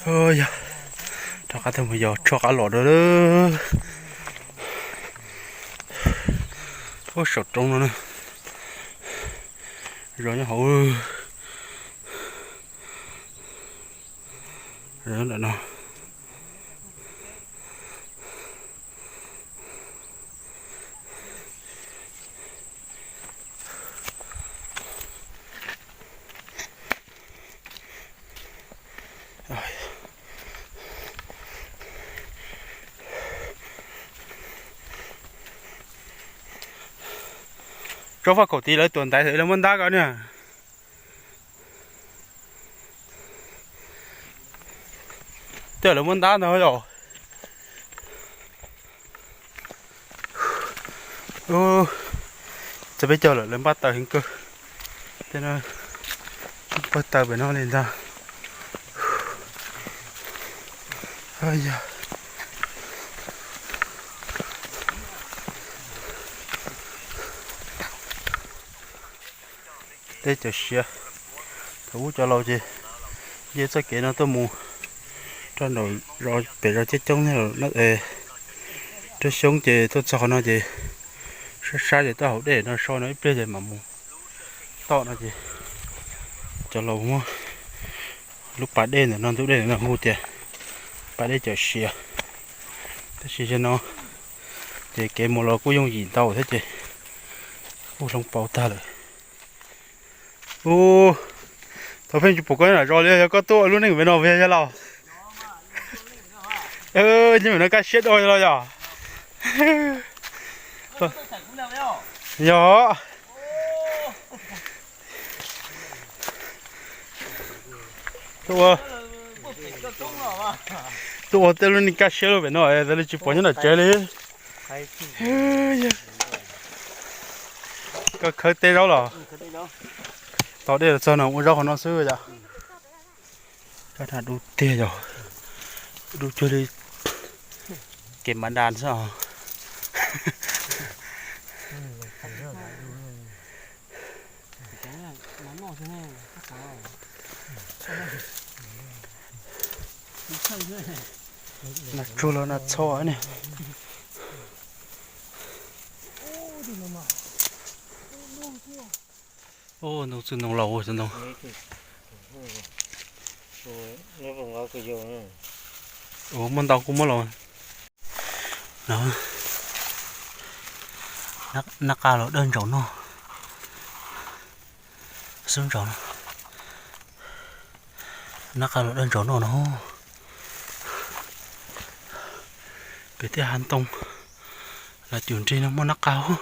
Yog, rov qab tag mus yos tshuaj qab los rau. Ub, saum roob no na, zos nyob hauv, zos nyob ntawm no. Tsob faj kaum tid lawv tuam ntaiv thaum ub lawv muab ntab ko na. Tej lawv muab ntab ntag yom. Txog peb caug lawm lawv npaj taws heev kawg. Tej no npaj taws pem no li ntag. Tej cov siav, thaum ub cov laus ces nce txoj kev no tuaj mus rau nraum pem zos Ceb Coob thiab, rau xyoob ces tuaj txog qhov no ces sab sab ces tuaj hauv dej no so no ib pliag ces mam mus tom no ces cov laus muab lub pas dej ntawm no ntug dej ntawm no hu tias pas dej cawm siav. Tab sis zaum no ces kev mus los kuj yooj yim ntau thiab ces kuj hloov pauv tag lawm. Ub, thaum pheej tsis pom koj nyob nram zos li, yog koj tuaj ua lub neej pem no vim yog los? Nyob pem no kaj siab dua los yog? Yog. Tuaj ua tej lub neej kaj siab lub pem no, li tsis pom nyob nram tsev li. Koj khawb teb zaub los? Tos dej los txog no ua zaub qhov no xwb yom. Kab na dub tiag yog, dub cuag li kev mav das xwb os. Nas tsuag los nas txho ne. Ub, ntoo txwj ntoo laus ntoo. Ua muaj ntau kuj muab los. Nab qa los dawb ntsaus noj. Xub ntsaus no. Nab qa los dawb ntsaus noj no. Pem tej hav ntoo los cum nrig no muaj nab qa.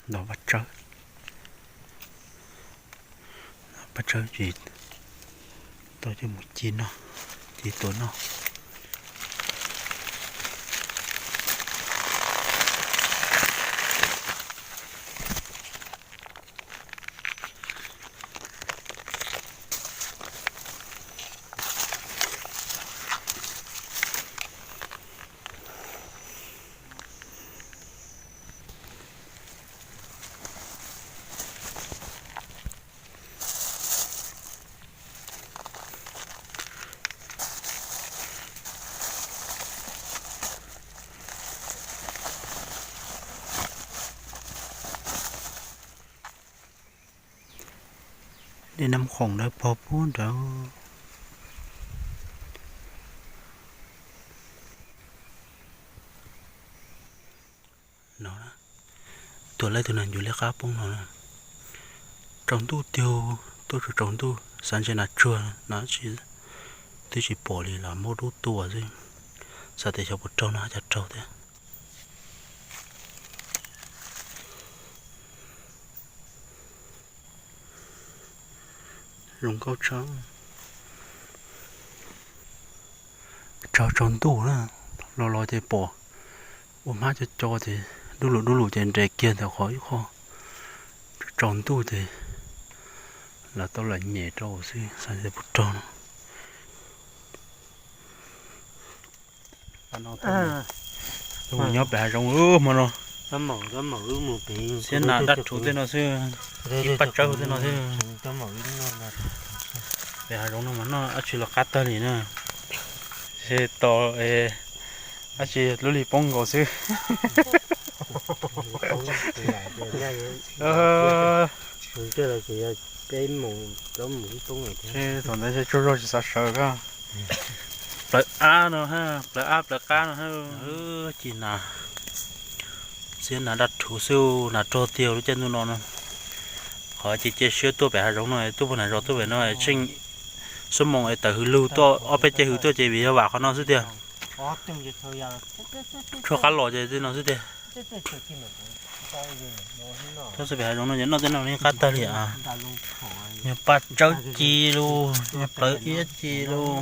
Los paj tsawb, paj tsawb ces tau coj mus ci noj, ci tua noj. Dej Nab Khoom ntawd pog puag nrad. No, tuam laij tug neeg ncuav liab qab poob no. Tsaus ntuj tiag, tuaj tsaus tsaus ntuj xav ntshe nas tsuag no tsis. Twb tsis pom li los muab dub tua xwb. Xav tias xyov puas raug no, cas raug thiab. Zoo nkauj tshaj. Tsaug tsaus ntuj na, los los ces pom ua hmab co co ces dub lus dub lus ces nres kiag ntawm qhov ib qho. Tsaus ntuj ces lawv tau lam nyem rau xwb, xav tias puas raug no. Nyob pem hav zoov hmo no. Siab nas dab rhuv tej no xwb, ib pab tsawb tej no xwb. Pem hav zoov no mas noj dab tsi los qab tag li na. Ces tos dab tsi lub hli poob nkaus xwb. Thaum ntawd tsuag zog tsis xav sawv koj. Plawv ab no, plawv ab plawv qab no. Ci nas, siab nas dab rhuv xwb, nas rog tiag lub caij ntuj no no. Qhov ces cia siab tuaj pem hav zoov no, tuaj puag nram zos tuaj pem no tsheej xuab moos es tawm hws lug tuaj ob peb caug hws tuaj ces vim yog vam qhov no xwb tiag. Tshuab qab los ces tej no xwb tiag. Tuaj xwb pem hav zoov no ces noj tej no yeej qab tag li. Nyuag paj tsawb ci lug, nyuag plawv iab ci lug,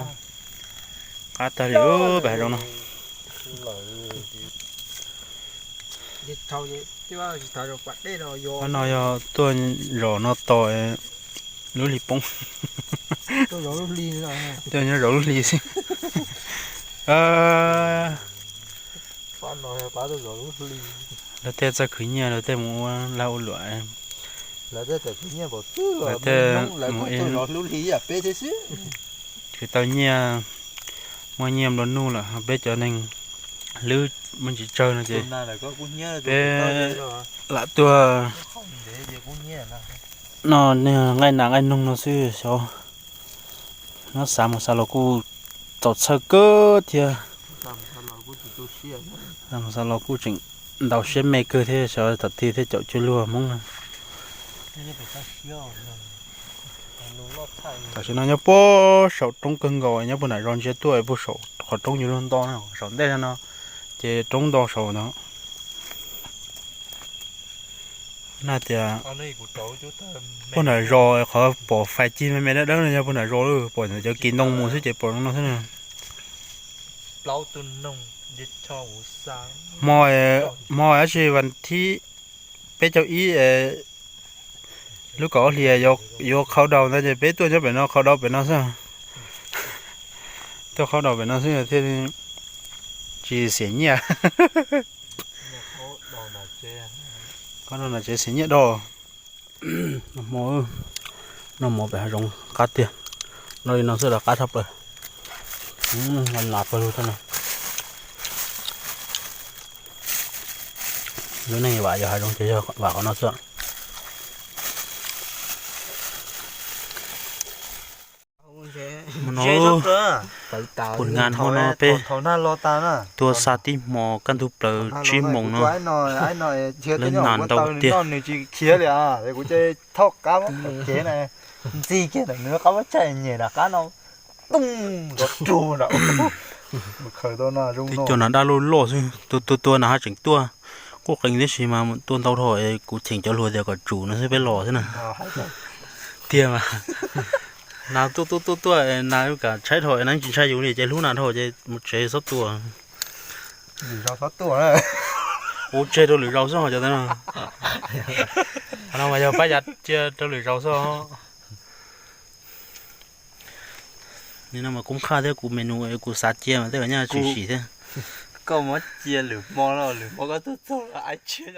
qab tag li pem hav zoov no. No yog tuaj zos no tos lub hli poob. Tuaj nyob zov lub hli xwb. Lawv tej txawj khwv nyiaj, lawv tej mus ua lag ua luam. Lawv tej mus khwv tau nyiaj, muaj nyiaj nplua nuj lawm, peb cov neeg hlwb muaj ntsis tsawg no ces peb lam tuaj noj nqaij nas nqaij noog no xwb xyov. Nyob xav mus xav los kuj txaus txhawj kawg thiab. Xav mus xav los kuj tseem ntaus siab me kawg thiab, xyov thaum twg thiaj caum cuag luag Hmoob na. Tam sim no nyob puag saum roob kawg nkaus, nyob puag nram zos ntsia tuaj puag saum qhov roob yuav luag nto na, saum ntej no ces roob nto saum no. Na tias puag nram zos qhov pom fais cig me me dawb dawb no yog puag nram zos lawm, pom ntawm cov kis ntoo mus xwb ces pom no xwb na. Hmo, hmo dab tsi vas thib peb caug ib lub kaum ob hlis yuav qhau daus ntawd ces peb tuaj nyob pem no qhau daus pem no xwb. Tuaj qhau daus pem no xwb thiaj tsis xiam nyiaj. Qhau daus nram tsev xiam nyiaj dog. Noj mov pem hav zoov qab tiag. Noj li no xwb los qab tshaj plaws. Nas pawg lug thiab no. Lub neej vam yog hav zoov ces yog vam qhov no xwb. Hmo no pus ngas hmo no peb tuaj xa tib hmo kaj ntug plaws tsib moos no, lawv nas ntau tiag. Twb cov nas daj loj loj xwb, tus tua tua nas haj tseem tuaj, quj qees tib si mas tua ntau dhau es kuv cheem cov hluas tias kom tsum no xwb peb los xwb na. Tiag mas, nas tuaj tuaj tuaj tuaj nas yuav kam tshaib dhau es nas tsis ntshai yus li ces hlub nas dhau ces mus tsev txhob tua. Ua tseg rau lwm zaus xwb ho cov no. Qhov no mas yog pab yav cia rau lwm zaus xwb. Nim no mas kuv qhaj thiab kuv menu kuv xav cia mas tej zaum nyaj tsis sim thiab. Koj muab cia lwm hmo no, lwm hmo koj tuaj txog aib tshiab.